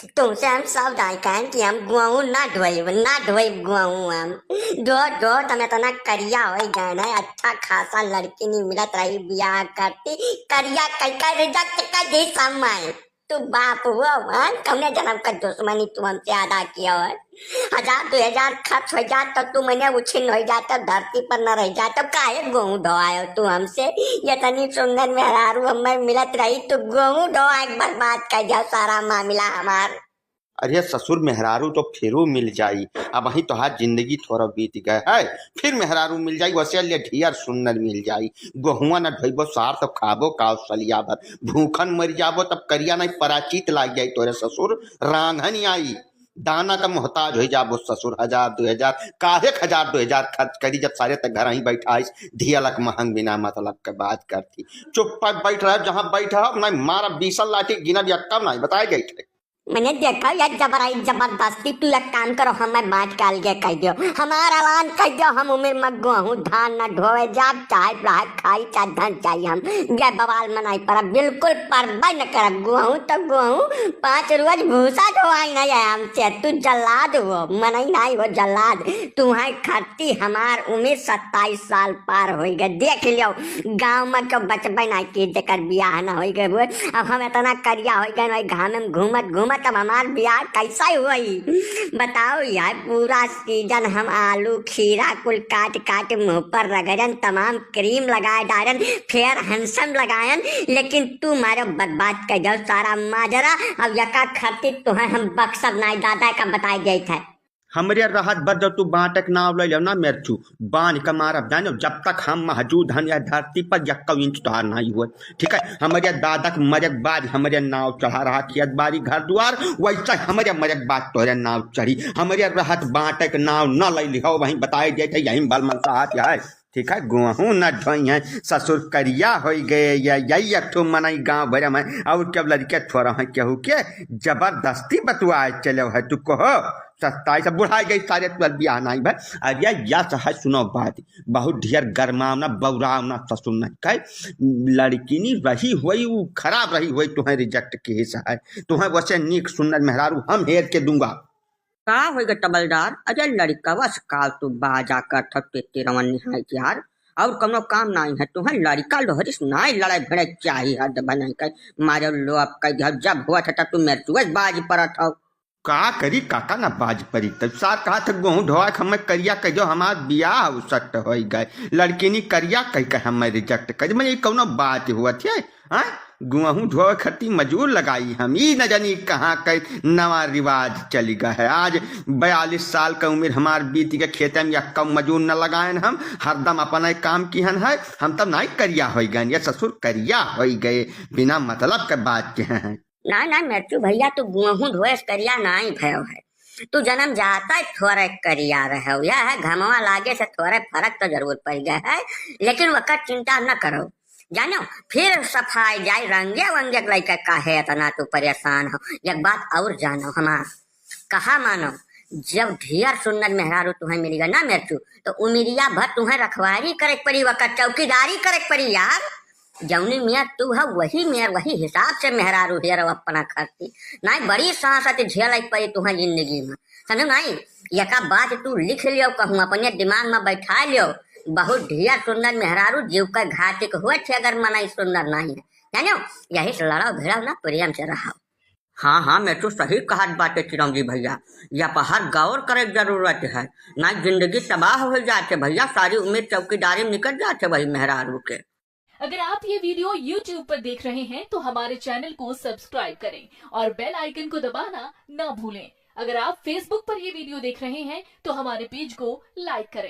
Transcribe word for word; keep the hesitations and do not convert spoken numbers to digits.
तुमसे हम सब दाई कहें कि हम गोहूँ ना ढोइब, ना ढोइब गोहूँ हम। ढो, ढो, तुम इतना करिया होइ गए ना, अच्छा खासा लड़की नहीं मिलत रही बियाह करती, करिया कह कर reject कर दी सब माई। तू बाप हो, हाँ? कौने जन्म का दुश्मनी तू हमसे अदा किया हो? हजार दो हजार खर्च हो जात तो तू मने उछिन हो जात, धरती पर न रह जात, तो काहे गोहूँ ढोआयो तू हमसे? ये तनी सुंदर मेहरारू हमें मिलत रही, तू गोहूँ ढोआ के बर्बाद कर दिया सारा मामला हमार। अरे ससुर, मेहरारू तो फिरू मिल जाई, अबहीं तोहार जिंदगी थोड़ा बीत गए है, फिर मेहरारू मिल जाई, वसे ले ढियर सुंदर मिल जाई। गोहुआ न ढोइबो सार तो खाबो काव सलिया भर, भूखन मर जाबो तब करिया नहीं पराचित लाग जाई तोरे ससुर, रांधन आई। दाना का मोहताज हो जाबो ससुर, हजार दो हजार, काहे क हजार दो हजार खर्च करी जब सारे तक घर ही बैठा है, धियलक महंग बिना मतलब के बात करती। चुप पर बैठ रहो, जहाँ बैठ रहो, नहीं मारा बीसल लाठी गिनब यक्का नहीं बताए गई थे। मने देखो यार, जबराई जबरदस्ती, तू एक काम करो, हमें बांट के अलगे कह दियो, हमार ऐलान कह दियो, हम उम्र में गोहूँ धान न ढोवे जाब, चाहे रहा खाई चाहे धन चाहिए हम, ये बवाल मनाई पर बिल्कुल परबे न करब। गोहूँ तो गोहूँ, पाँच रोज भूसा ढोवाई नहीं है हमसे, तू जल्लाद हो, मनई नहीं हो जल्लाद। तू है खत्ती, हमार उम्र सत्ताईस साल पार हो गए, देख लियो गाँव में क्यों बचबे नहीं की जेकर बियाह न हो गए हुए। अब हम इतना करिया हो गए, वही घाम में घूमत घूमत अब हमार बियाह कैसा हुई बताओ यार। पूरा सीजन हम आलू खीरा कुल काट काट मुंह पर रगड़न, तमाम क्रीम लगाए डारन, फेयर हैंडसम लगायन, लेकिन तू मारो बर्बाद कर जाओ सारा माजरा। अब यका खत्ती तुहे हम बख्शब नाई, दादा का बताए गए थे। हमरे रहत भर जब तू बांटे के नाव ले लो ना मेरचू, बांध के मारब जानो, जब तक हम मौजूद हन या धरती पर यक्को इंच तोहार नहीं हुए। ठीक है, हमरे दादा के मरे के बाद हमरे नाव चढ़ा रहा खेत बारी घर दुआर, वैसे हमरे मरे के बाद तोहरे नाव चढ़ी। हमरे रहत बांटे के नाव न ले लिहो, वहीं बताए देते यहीं बल मनसाहत है। ठीक है, गोहूँ न ढोई है ससुर, करिया होई गए या यही एक ठो मनई गाँव भर में, और क्या लड़के थोड़ा है केहू के जबरदस्ती बतुआए चलो है तू कहो। सत्ताईस, अब बुढ़ाई गई सारे, तू बियाह नहीं भाई। अरे यस है, सुनो बात, बहुत ढेर गरमावना बौरावना ससुर नहीं कहे, लड़किनी रही हुई उ खराब रही हुई, तुहें reject केस है, तुहें वैसे नीक सुंदर मेहरारू हम हेर के दूंगा। का होइगा तबलदार? अरे लड़िकवा से काल तू बाजा करत हौ, तेते रवन निहाय के यार, और कौनो काम नाई है तुहें? लड़िका लोहरी से नाई लड़ाई भिड़ाई चाही, हद बनाई कर मारे लो अब कह दिया, जब हुआ था तब तू मेरे चुगस बाज परत हौ। का करी काका ना बाज परी, तब सार कहा था गोहूँ ढोआ के हमें करिया कह दो, हमार बियाह उसट हो गए, लड़किनी करिया कह के हमें reject कर, मैं ये कौनो बात हुआ थे? हाँ, गोहूँ ढोए खती मजूर लगाई हम, ई न जानी कहाँ के नवा रिवाज चली गए है। आज बयालीस साल का उम्र हमार बीत गए, खेते में यक्का मजूर न लगायन हम, हरदम अपना काम किहन है, हम तब नाई करिया होई गए, ये ससुर करिया होई गए, बिना मतलब के बात के हैं। ना, ना, मेरचू भैया, तू गोहूँ ढोए से करिया नाई भयो है। तू जन्म जाता ही थोड़े करिया रहो, यह है घमवा लागे से थोड़े फर्क तो जरूर पड़ गया है, लेकिन वकर चिंता न करो। जानो, फिर सफाई जाई, रंगे वंगे के लइका काहे इतना तू परेशान हो? एक बात और जानो हमार, कहा मानो, जब ढेर सुंदर मेहरारू तुहें मिल गए ना मेरचू, तो उमिरिया भर तुहें रखवारी करे के पड़ी, वकर चौकीदारी करे के पड़ी यार। जौनी मियाँ तू है, वही मियाँ, वही हिसाब से मेहरारू हेरो अपना खर्ची। नाई, बड़ी सांसत झेले के पड़ी तुहें जिंदगी में, समझो नाई? यका बात तू लिख लियो कहूँ, अपने दिमाग में बैठा लियो। बहुत ढेर सुंदर मेहरारू जीव का घातिक हुए थे, अगर मनई सुंदर नहीं है, जानो? यही से लड़ो भिड़ो ना, प्रेम से रहो। हाँ, हाँ, मेरचू सही कहत बाटे चिरौंजी भैया, या पर हर गौर करे के जरूरत है, ना जिंदगी तबाह हो जाते भैया, सारी उम्र चौकीदारी में निकल जाते वही मेहरारू के। अगर आप ये video YouTube पर देख रहे हैं तो हमारे channel को subscribe करें और bell icon को दबाना ना भूलें। अगर आप Facebook पर ये video देख रहे हैं तो हमारे page को like करें।